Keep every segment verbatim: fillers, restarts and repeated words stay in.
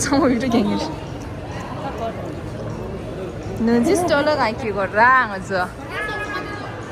ཚང་མ་བི་ཌིའོ་རྒྱག་མཁན་རེད། ནོར་འཛིན་སི་ཊོར་ལ་གང་འཁྱེར་དགོས་ར་ང་ཚོ།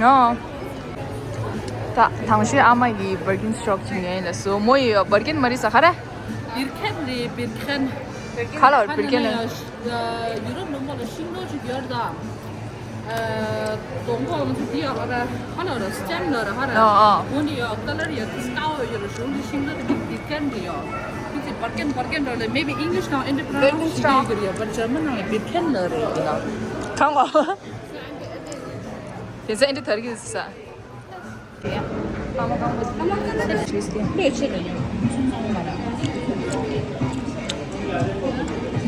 ཡོང་། ད་དང་ཤོས་ཨ་མ་གིས་བར་གིན་ཤོབ་བྱེད་མཁན་ལ་སོ་མོ་ཡི་བར་གིན་མ་རེད་ས་ག་རེ། བིར་ཁན་རེད་བིར་ཁན། ག་ལ་བར་བིར་ཁན་ལ། ཡུ་རོབ་ལུང་པ་ལ་ཤིང་ཏོག་ཅིག་ཡོད་རེད་ད། སྡོང་པོ་ང་ཚོ་འདི་ཡག་ལ་ར་ཧ་ལ་ར་སི་ཊེམ་ལ་ར་ཧ་ར། ཨ་ཨ། འོ་འདི་ཡོད་ཀ་ལར་ཡོད་ཀི་སི་ཀའོ་ཡོད་ར་ཞུང་འདི་ཤིང་ཏོག་འདི་བིར་ཁན་འདི་ཡོད། ཁྱེད་ཚོས་བར་ཁན་བར་ཁན་འདྲ་ལ་maybe English ནང་ཨེ་འདྲ་པྲོ་ནའུན་སི་བྱེད་ཀྱི་ཡོད་རེད་ཡ། བར་ཇར་མན་ནང་ལ་བིར་ཁན་ལ་རེད་འདི་ལ། གང་བ། དེ་ཚོ་ཨེ་འདྲ་དར་གི་ས།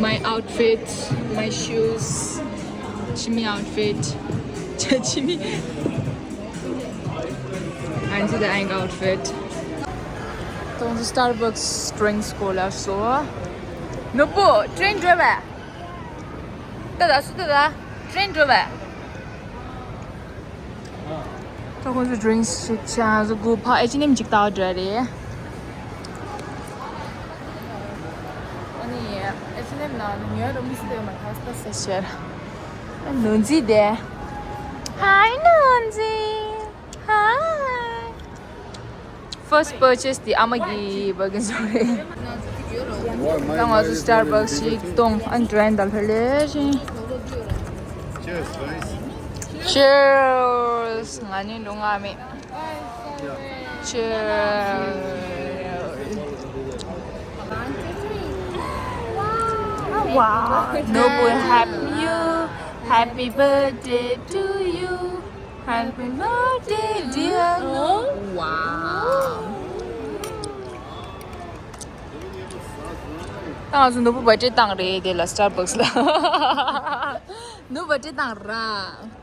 My outfit, my shoes, Jimmy outfit, Jimmy, and the outfit. ཏོང་ཙེ་Starbucks drinks གོ་ལ་སོ། ནོར་བུ་ཊེན་འགྲོ་བས། ཏ་ད་སུ་ཏ་ད་ཊེན་འགྲོ་བས། ད་ཁོང་ཚོ་ཌི་རིང་ཞིག་ཆགས་སུ་དགུ་ཕ་ཨེ་ཆི་ནེམ་ཅིག་ལྟ་བ་འདྲ་རེད། ཨ་ནི་ཨེ་ཆི་ནེམ་ནང་ནི་ཉོས་རུ་མི་སི་ཏེ་མ་ཐག་སྟ་ས་ཤར། ནོར་འཛིན་དེ། Hi ནོར་འཛིན། Hi། First purchase དེ་ཨ་མ་གི་བར་གིན་ཤོབ་རེད། ད་ང་ཚོ་Starbucks ཞིག་གཏོང་ཨན་ཏྲེན་དང་ལྷ་ལེ་ཞིང་། Cheers guys. Cheers. ང་ནི་ལུང་ང་མེད། Cheers. Wow. ནོར་བུ་happy you. Happy birthday to you. Happy birthday dear. Wow. ད་ང་ཚོ་ནོར་བུ་བར་ཐི་ཌེ་བཏང་རེད་དེ་ལ་Starbucks ལ། ནོར་བུ་བར་ཐི་ཌེ་བཏང་ར།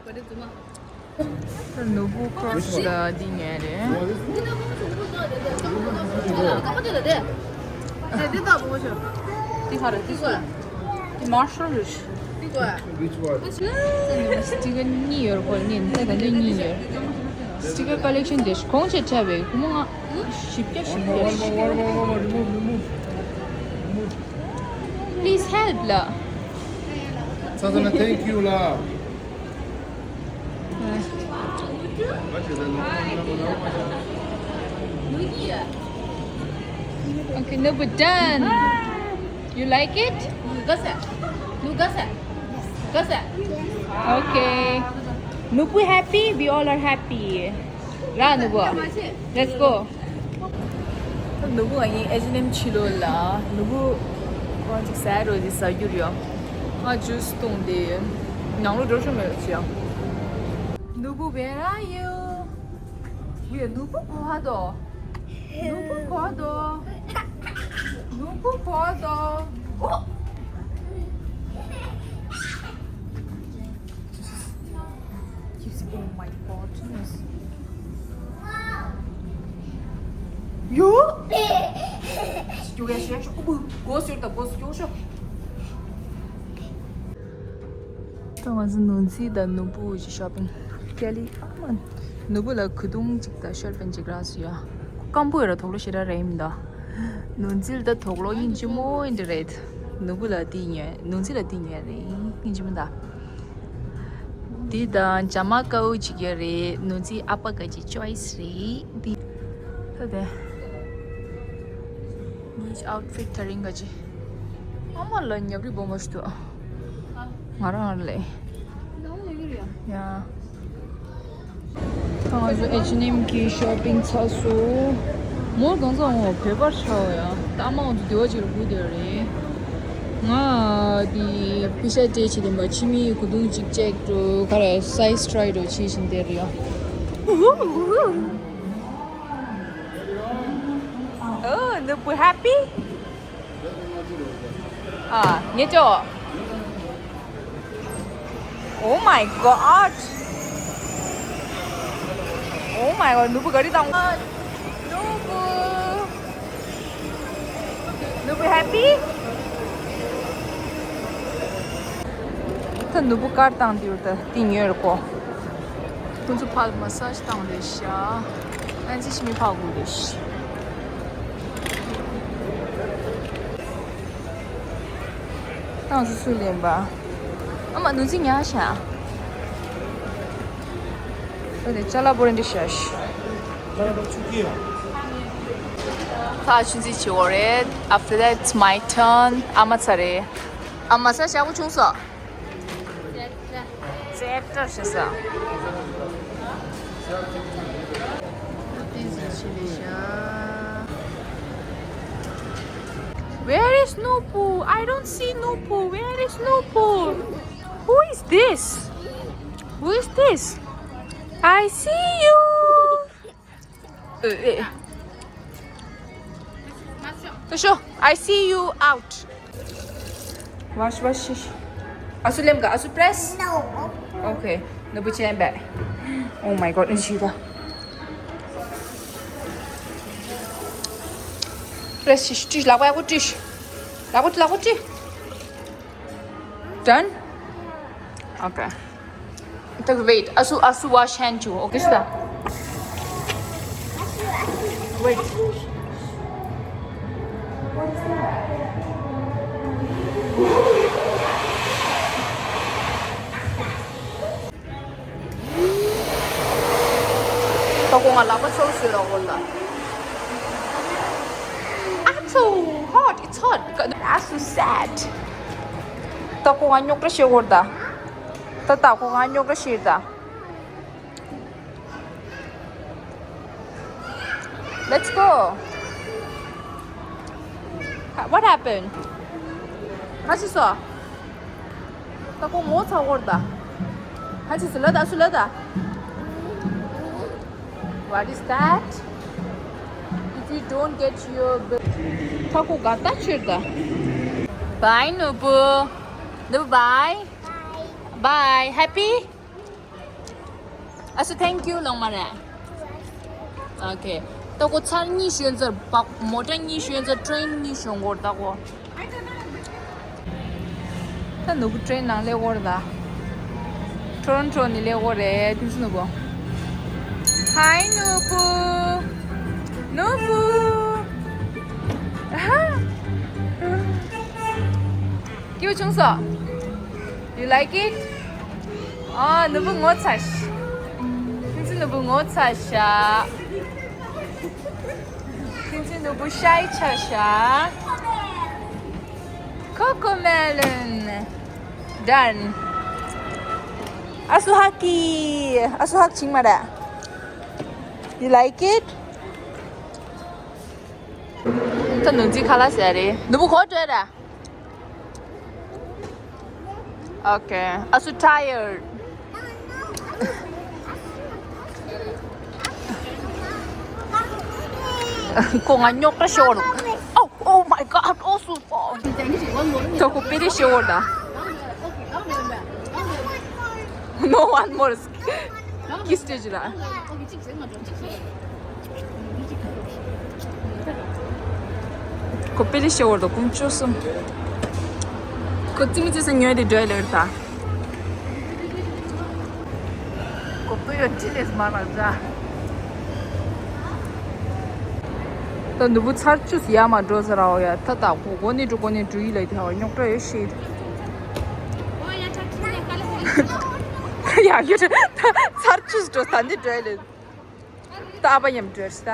བར་ཐི་ཌེ་བཏང་། ནོར་བུ་ཀོ་རོ་སི་ལ་འདི་ཉོས་རེད། འདི་ག་རེ་འདི་ཚོ། འདི་མར་ཤལ་རེད། Which one? སི་ཊི་ཀར་གཉིས་ཡོད་རེད་ཁོ་ནི་ད་ལྟ་གཉིས་ཡོད། སི་ཊི་ཀར་ཀོ་ལེག་ཤན་དེ་གོང་ཆེ་ཆ་བའི་ཁོ་མོ་ང་བཞི་བརྒྱ་བཞི་བརྒྱ་བཞི་བརྒྱ། Please help ལ། ཚ་ཚ་ལ་thank you ལ། Okay, Nubu done. You like it? Okay. Nubu happy? We all are happy. ར་ནུ་བུ། Let's go. ནུ་བུ་ང་གཉིས་ཨེ་ཆི་ནེམ་ཕྱི་ལོགས་ལ་ནུ་བུ་ཁོང་ཅིག་ཟ་རོ་ཟེར་ཟ་རྒྱུ་རེད་ཡ། ང་ཇུས་བཏུང་སྟེ་ནང་ལོགས་འགྲོ་ཤོག་མེད་ཅི་ཡ། ནུ་བུ་where are you? ཝེ་ནུ་བུ་གོ་ཧ་དོ། ནུ་བུ་གོ་ཧ་དོ། ནུ་བུ་གོ་ཧ་དོ། ཨོ། Keeps, oh my God, yes. ཡོ། སྐྱོ་ག་ཤོག་ཤོག་ཨུ་བུ་གོ་ཤོར་ད་གོ་སྐྱོ་ཤོག་ད་ང་ཚོ་ནོར་འཛིན་དང་ནོར་བུ་གི་ཤོ་པིང་། ཀེ་ལི་ཨ་མ། ནོར་བུ་ལ་གོས་ཐུང་གཅིག་དང་ཤོར་པན་གཅིག་རག་སོང་ཡ། སྐམ་པོ་ཡོད་ར་དོག་ལོ་ཞེ་དྲག་རེད་མི་འདུག་ནོར་འཛིན་ལ་ད་དོག་ལོ་སྙིང་རྗེ་མོ་ཡིན་འདྲ་རེད། ནོར་བུ་ལ་དེ་ཉོས་ནོར་འཛིན་ལ་དེ་ཉོས་རེད་སྙིང་རྗེ་མོ་ད། འདི་དང་ཇ་མ་ཀའུ་གཅིག་ཡོད་རེད། ནོར་འཛིན་ཨ་ཕ་ག་ཅི་ཅོའི་སི་རེད་འདི། ད་དེ། ངའི་ཨའུ་ཊི་ཕིཊ་དེ་རིང་ག་ཅི། ཨ་མ་ལ་ཉབ་རི་སྦོམ་པོ་ཞིག་འདུག་ང་རང་ལ་ཡ། ད་ང་ཚོ་ཨེཆ་ཨེན་ཨེམ་གི་ཤོ་པིང་ཚར་སོང་། མོ་གང་ཚ་འོང་བོད་པར་ཆགས་ཡ། ད་ཨ་མ་ང་ཚོ་དེ་བ་ཅིག་ལ་སྒུག་བསྡད་རེད། ང་འདི་པེ་ཤ་སྤྲད་བྱས་དེ་མ་ཕྱི་མིའི་གོས་ཐུང་གཅིག་ཅེག་འགྲོ་ག་རེ་སའི་ཛི་ཊ་རའི་འགྲོ་བྱས་བཞིན་བསྡད་རེད་ཡ། Oh, Nubu happy? Ah, ngecho. Oh my God. Oh my God, Nubu gari tang. Nubu. Nubu happy? ད་ནུ་བུ་ཀར་བཏང་དུས་ད་དེ་ཉོས་རེད་ཁོ། ཁོ་ཚོ་ཕར་མ་སཱཇ་བཏང་རེད་ཤག་ཨན་ཅི་ཤི་མི་ཕར་སྒུག་རེད་ཤག་ཏང་སུ་སུ་ལེན་པ། ཨ་མ་ནུ་ཙི་ཉག་ཤ། ཨ་ནི་ཅ་ལག་པོ་རེ་འདི་ཤ་ཤ། ད་ཆུ་ཙི་བྱེད་འོ་རེད། After that, it's my turn. ཨ་མ་ཚ་རེད། ཨ་མ་ཚ་ཞག་པོ་ཆུང་སོ། ཙེ་ཏྲ་ཞེས་ས། Where is Nupu? I don't see Nupu. Where is Nupu? Who is this? Who is this? I see you. Eh, eh. Tosho, I see you out. Wash, wash, wash. Asu lemka, asu press? No. Okay. No bu chen ba. Oh my God, ni shida. Press shish, tish, la wa tish. La wa, la wa tish. Done? Okay. Wait, asu, asu wash hand chu. Okay, sida. Wait. ད་ཁོ་ང་ལག་པ་ཚོར་སོས་ར་འོ་ལ། Ah, too hot. It's hot. That's so sad. ད་ཁོ་ང་རྙོག་དྲ་བཤད་འོ་ད། ད་ད་ཁོ་ང་རྙོག་དྲ་བཤད་ད། Let's go. Ha- What happened? How's it so? ད་ཁོ་ངོ་ཚ་འོ་ད། How's it so? ལ་ད་སུ་ལ་ད། What is that? If you don't get your bill, ད་ཁོ་ག་ད་ཆེར་ད། Bye, Nubu. Nubu, bye. Bye. Happy? Asu, thank you, long mare. Okay. ད་ཁོ་ཚར་གཉིས་ཤོད་ཚར་བག་མོ་ཊ་གཉིས་ཤོད་ཚར་ཊེན་གཉིས་ཤོད་འགོར་ད་ཁོ། ད་ནུ་བུ་ཊེན་ནང་སླེབས་འོར་ད། ཊོ་རོན་ཊོ་ནས་སླེབས་འོར་རེད་དུས་ཚོད་ནུ་བུ། Hi, ནུ་བུ། ནུ་བུ། ཧ། སྐྱིད་པོ་བྱུང་སོང་། You like it? ཨ། ནུ་བུ་ངོ་ཚ་ཤག་ཁྱེད་ཚོ་ནུ་བུ་ངོ་ཚ་ཤག་ཁྱེད་ཚོ་ནུ་བུ་ཤའི་ཆ་ཤག Coco melon. Done. ཨ་སུ་ཧ་ཀི། ཨ་སུ་ཧ་ཀི་བྱིང་མ་རེད། You like it? ད་ནུ་ཙི་ཁ་ལག་ཟ་རེད། ནུ་བུ་གོ་འགྲོ་ར། Okay. ཨ་སུ་tired. ཁོ་ང་རྙོག་དྲ་ཤོར། Oh, oh my God, oh, so far. ད་ཁོ་པེ་རི་ཤོར་ད། No one more. ཀི་སི་ཊེ་ཇི་ལ། ཁོ་པེ་རི་ཤོར་ད་ཀུམ་ཅོ་སུམ། ཁོ་ཙི་མི་ཙི་སེ་ཉོས་དེ་འགྲོ་ལེར་ད། ཁོ་པེ་ཡོད་ཅི་ལེས་མ་མ་ཛ། ད་ནུ་བུ་ཚར་བཅུ་ཡར་མར་འགྲོ་ས་ར་འོ་ཡ། ད་ད་གོ་གོ་ནི་འགྲོ་གོ་ནི་འགྲོ་ཡི་ལ་དེ་ཧ་རྙོག་དྲ་ཡོད་ཤེས། ཡ་ཡོད་ད་ཚར་བཅུ་འགྲོ་ས་འདི་འགྲོ་ཡི་ལ། ད་ཨ་ཕ་མཉམ་འགྲོ་ཤི་ད།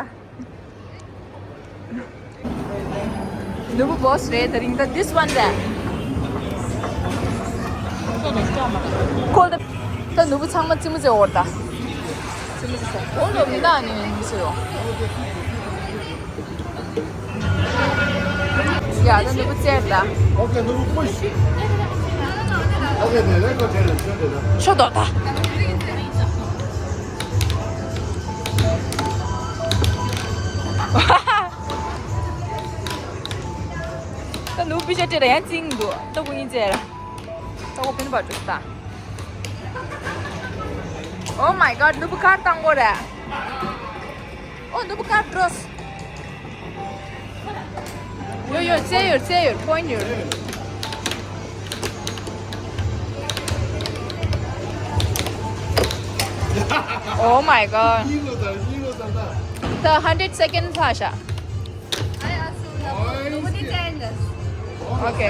ནུ་བུ་བོ་སི་རེད་དེ་རིང་ད། This one རེད། ཁོ་ད་ད་ནུ་བུ་ཚང་མ་ཙི་མོ་ཟེར་འོར་ད། ཙི་མོ་ཟེར་ས་འོ་ལོ་མི་ད་ནི་མི་ཟེར་རོ། ཡ་ད་ནུ་བུ་ཙེར་ད། Okay, ནུ་བུ་push. Okay, then let's go, Terence. ཤོ་དོ་ད། ད་ནུ་བུ་ཤ་ཏྲེ་ར་ཡང་ཙིང་འདུག་ད་ཁོ་གཉིས་ཙེར། ད་ཁོ་ཕིན་པ་འགྲོ་ད། Oh my God, ནུ་བུ་ཁར་བཏང་གོ་ར། ཨོ་ནུ་བུ་ཁར་འགྲོ། ཡོ་ཡོ་ཙེ་ཡོར་ཙེ་ཡོར་པོ་ཡིན་ཡོར། Oh my God. The hundred second ལྷག་ཤག Okay.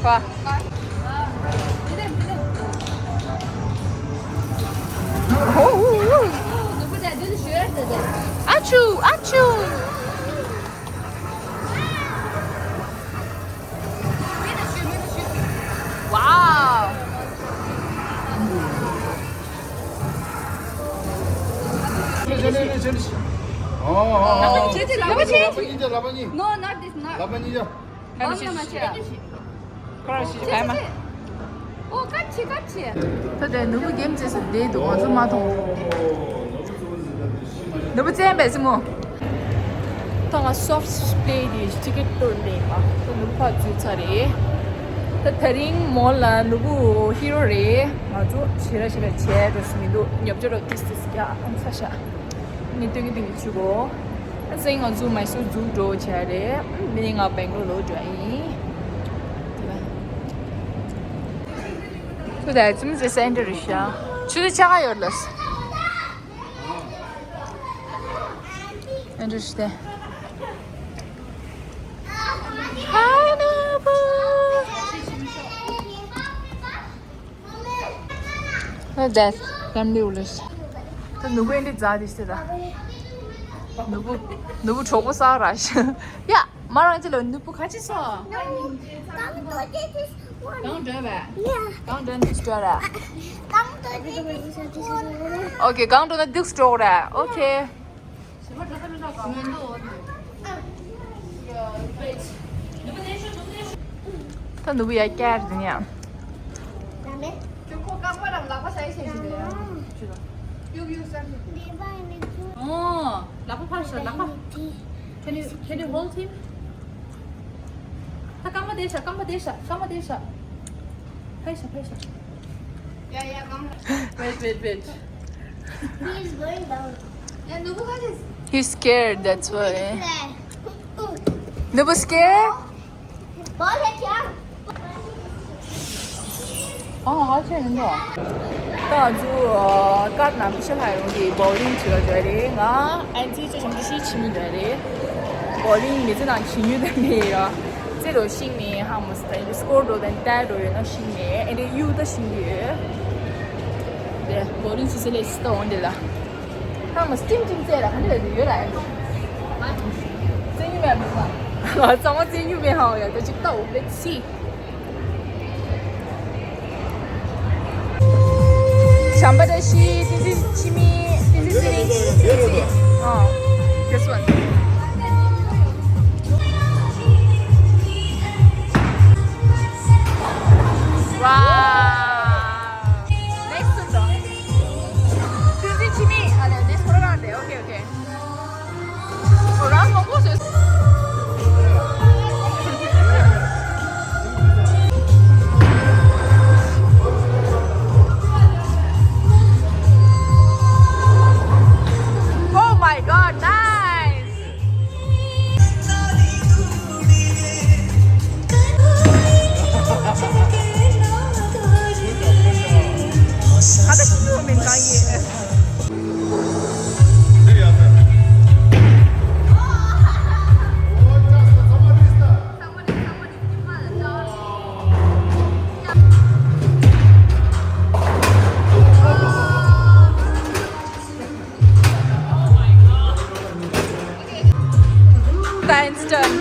ཨ་ཆུ། ཨ་ཆུ། Wow. ལག་པ་གཉིས། ལག་པ་གཉིས། No, not this, not. ལག་པ་གཉིས་ཡ། ཁ་ནས་ཤི། ཁ་ནས་ཤི་ག་མ། ཨོ་ཀ་ཆི་ཀ་ཆི། ད་དེ་ནུ་བུ་གེམ་རྩེ་ས་བསྡད་འདུག་ང་ཚོ་མ་མཐོང་། ནུ་བུ་རྩེན་པས་སྲིང་མོ། ད་ང་སོབ་པླེ་དེ་ཊི་ཀེ་ཊི་གཏོར་ནས་ཡིན་པ། ད་ནུ་བུ་ཕར་འཛུལ་ཚར་རེད། ད་དེ་རིང་མོ་ལ་ནུ་བུ་ཧི་རོ་རེད། ང་ཚོ་ཞེ་དྲག་ཞེ་དྲག་བྱས་འགྲོ་སྲིད་མི་འདུག་ཉོབ་ཅོ་རོ་ཏིས་ཏིས་རྒྱག་ཨང་ཚ་ཤ། ངས་སྟོན་གི་སྟོན་གི་བྱུག་གོ། ཨ་ཙི་ང་ཚོ་མའི་སུར་འཛུལ་འགྲོ་བྱས་རེད། མི་ནི་ང་སྦེང་ལོར་ལོག་འགྲོ་ཡིན། ཁྱོད་ད་ཙམ་ཟེ་སེན་ཊར་རེད་ཤག་ཆུ་ཚོད་ཆ་ག་ཡོད་ལ། སེན་ཊར་ཞིག་དེ། Hi, Nobu. What's that? ལམ་ལུགས་ལ། ད་ནུ་བུ་ཨེ་འདྲ་རྫ་དེ་ཤི་ད། ནུ་བུ། ནུ་བུ་གྲོགས་པོ་བསགས་ར་ཤི། ཡ། མ་རང་ཅི་ལ་ནུ་བུ་ཁ་ཅི་སོ། གང་འགྲོ་བས། གང་འགྲོ་འདུག་སྤྲོ་ར། ཨོ་ཀེ་གང་འགྲོ་ན་འདུག་སྤྲོ་ར། ཨོ་ཀེ། ད་ནུ་བུ་ཡ་ཀྱར་དེ་ནས། ཁྱོད་ཁོ་རྐང་པ་རང་ལག་པ་ས་ཡི་ཞེས་ཞིག་རེད། གཡུག་གཡུག་ས་ཞིག་ཨོ། ལག་པ་ཕར་ཞོག་ལག་པ། Can you, can you hold him? ད་རྐང་པ་དེ་ཤ། རྐང་པ་དེ་ཤ། རྐང་པ་དེ་ཤ། ཕར་ཤ། ཕར་ཤ། Yeah, yeah, come. Wait, wait, wait. He is going down. Yeah, no, because it's He's scared, that's why. There. ནུ་བུ་སྐྱེ། ཨ་ཧ་ཆེ་མི་འདུག་ད་ང་ཚོ་ཀར་ནང་པི་ཤ་ལྷ་ཡོང་གི་བོ་ལིང་བྱེད་ག་འགྲོ་རེད། ང་ཨན་ཅི་ཅོ་ཆང་ཏི་ཤི་ཆི་མི་འགྲོ་རེད། བོ་ལིང་མི་ཚེ་ནང་བྱེད་མྱོང་དང་མེད་ཡ། རྩེ་རུ་ཤིང་ནི་ཧ་མོ་སི་ད་ཡིན་སྐོར་འགྲོ་དང་ཏའི་འགྲོ་ཡོད་ན་ཤིང་ནི་ཨེ་འདྲ་གཡུག་ད་ཤིང་གི་ཡོད། དེ་བོ་ལིང་བྱེད་ས་ལས་སི་ད་འོང་དེ་ལ། ཧ་མོ་སི་ཊིམ་ཊིམ་རྩེ་ལ་ག་འདྲ་ཡོད་ལ་ཡ། རྩེ་མྱོང་མེད་མི་མ། ང་ཚང་མ་རྩེ་མྱོང་མེད་ཧ་ཡ། ད་ཅིག་ལྟ་འོ་let's see. བྱམས་པ་བཀྲ་ཤིས། བསྟན་འཛིན་འཆི་མེད། བསྟན་འཛིན་བརྩེ་རིང་། བསྟན་འཛིན། ཨ། This one. Wow. Next one. བསྟན་འཛིན་འཆི་མེད། ཨ་ལས་next one རང་རེད། Okay, okay. ཁོ་རང་མང་པོ་བཟོས། Oh my God, nice! ཁ་ཏ་ཤི་ཡོ་མིན་གང་ཡིན། Einstein.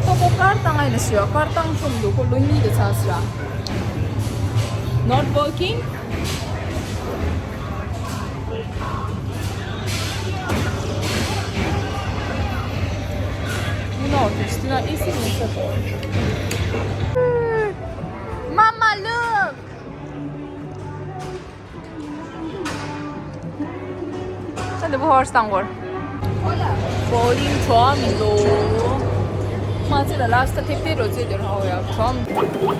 ཁོ་ཁོ་ཀར་བཏང་ཨེ་ན་ཞུ་ཡ། ཀར་བཏང་ཆོག་འདུག་ཁོ་ལོ་གཉིས་དེ་ཚར་ཞུ་ཡ། Not working. You know, Christina, is it Mama, look! ད་འདི་བོ་ཧོར་སི་དང་གོར། བོ་ལིང་གྲོགས་མི་འདུག་མ་ཚད་ལ་ལ་སྟ་ཐེབས་ཐེབས་རོ་ཚེ་དེར་ཧོ་ཡ་གྲོགས་མི་འདུག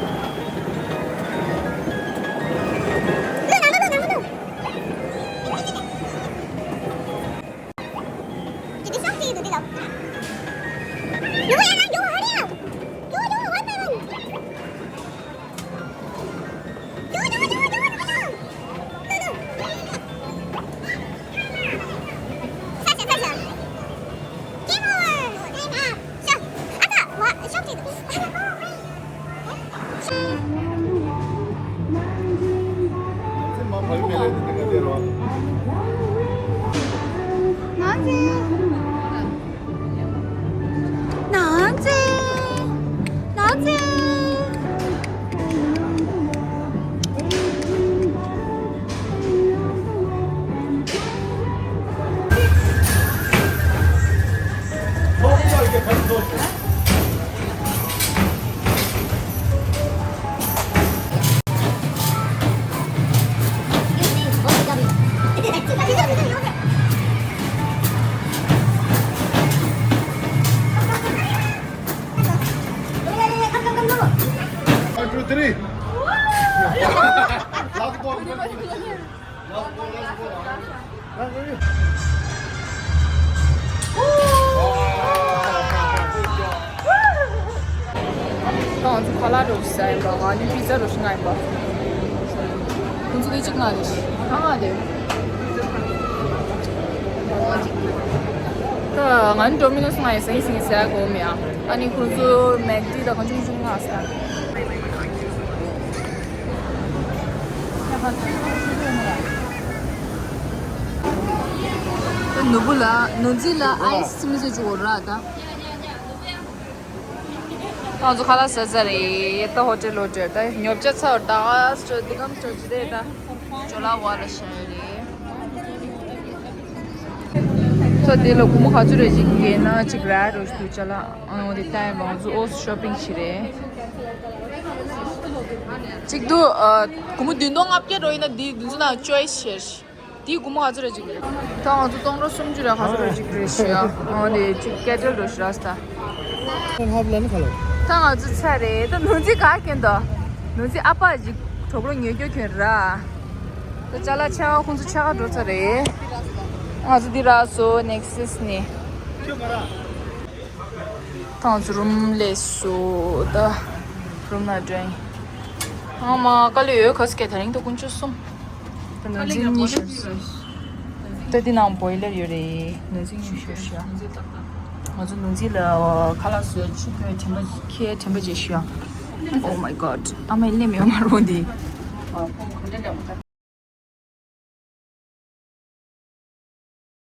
One, two, three. Last ball. ད་ང་ཚོ་ཁ་ལག་འདྲ་བོ་ཟ་ཡིན་པ། ང་ནི་པི་ཛ་འདྲ་བོ་ཞིག་མངགས་ཡིན་པ། ཁོང་ཚོ་དེ་གཅིག་མངགས་རེད། ང་མངགས་དེ། ད་ང་ནི་ཌོ་མི་ནོ་སི་མངགས་ཡིན། ཟིང་ཟིང་ཟ་དགོས་མེད་ཨ། ཨ་ནི་ཁོང་ཚོ་མེག་ཌི་དང་གང་བྱུང་བྱུང་མངགས་ཟ། ནོར་བུ་ལ་ནོར་འཛིན་ལ་ཨའི་སི་ཚིམ་བཟོ་བཅུག་ར་ད། ང་ཚོ་ཁ་ལག་ཟ་ཚར་རེད། ད་ཧོ་ཊེལ་ལོ་ཊེལ་ད་ཉོ་ཆ་ཚར་ད་སྤྲོ་འདི་གམ་སྤྲོ་ཇི་རེད་ད། ཇོ་ལ་བ་ལ་ཤ་ཡོད་རེད། ད་དེ་ལ་སྒོར་མོ་ག་ཚོད་རེད་ཅིག་ཡིན་ན་ཅིག་ར་རོ་ཞིག་འདུག་ཅ་ལག་ཨང་དེ་ལྟ་ཡ་མང་ཚོ་ཨོ་ཤོ་པིང་བྱེད་རེད། ཅིག་འདུག་ཨ། སྒོར་མོ་བདུན་སྟོང་ལྔ་བརྒྱ་རོ་ཡིན་ན་འདི་འདི་ཚོ་ནང་ཅོའི་སི་བྱེད། དེའི་སྒོར་མོ་ག་ཚོད་རེད་ཅིག་རེད། ད་ང་ཚོ་སྟོང་ཕྲག་སུམ་ཅུ་རེད། ག་ཚོད་རེད་ཅིག་རེད་ཤི་ཡ། ཨོ་དེ་ཅིག་སྐད་ཅོར་རོ་ཤི་ར་སྟ། ད་ང་ཚོ་ཚར་རེད། ད་ནོར་འཛིན་ག་གྱོན་དོ། ནོར་འཛིན་ཨ་ཕ་ཅིག་གྲོགས་པོ་ཉོས་རྒྱུ་གྱོན་ར། ད་ཅ་ལག་ཆ་ཁོང་ཚོ་ཆ་ག་འགྲོ་ཚར་རེད། ང་ཚོ་འདི་ར་སོ་ནེག་སིས་ནི། ད་ང་ཚོ་རུམ་ལས་སོ་ད། རུམ་ན་འགྲོ་ཡིན། ཨ་མ་དཀའ་ལས་ཡོད་ག་སྐད་ད་རིང་ད་དཀོན་མཆོག་གསུམ། ད་ནང་འཛིན་གཉིས་ཤོར་སོང་། ད་འདི་ནང་བོའི་ལར་ཡོད་རེད། ནང་འཛིན་གཉིས་ཤོར་ཤག་ང་ཚོ་ནང་འཛིན་ལ་ཁ་ལག་བཟོས་ཆུ་ཁོལ་དྲན་པ་ཁྱེད་དྲན་པ་བརྗེད་ཤག Oh my god. ཨ་མའི་སླེབས་ཡོང་མ་རུང་འདི།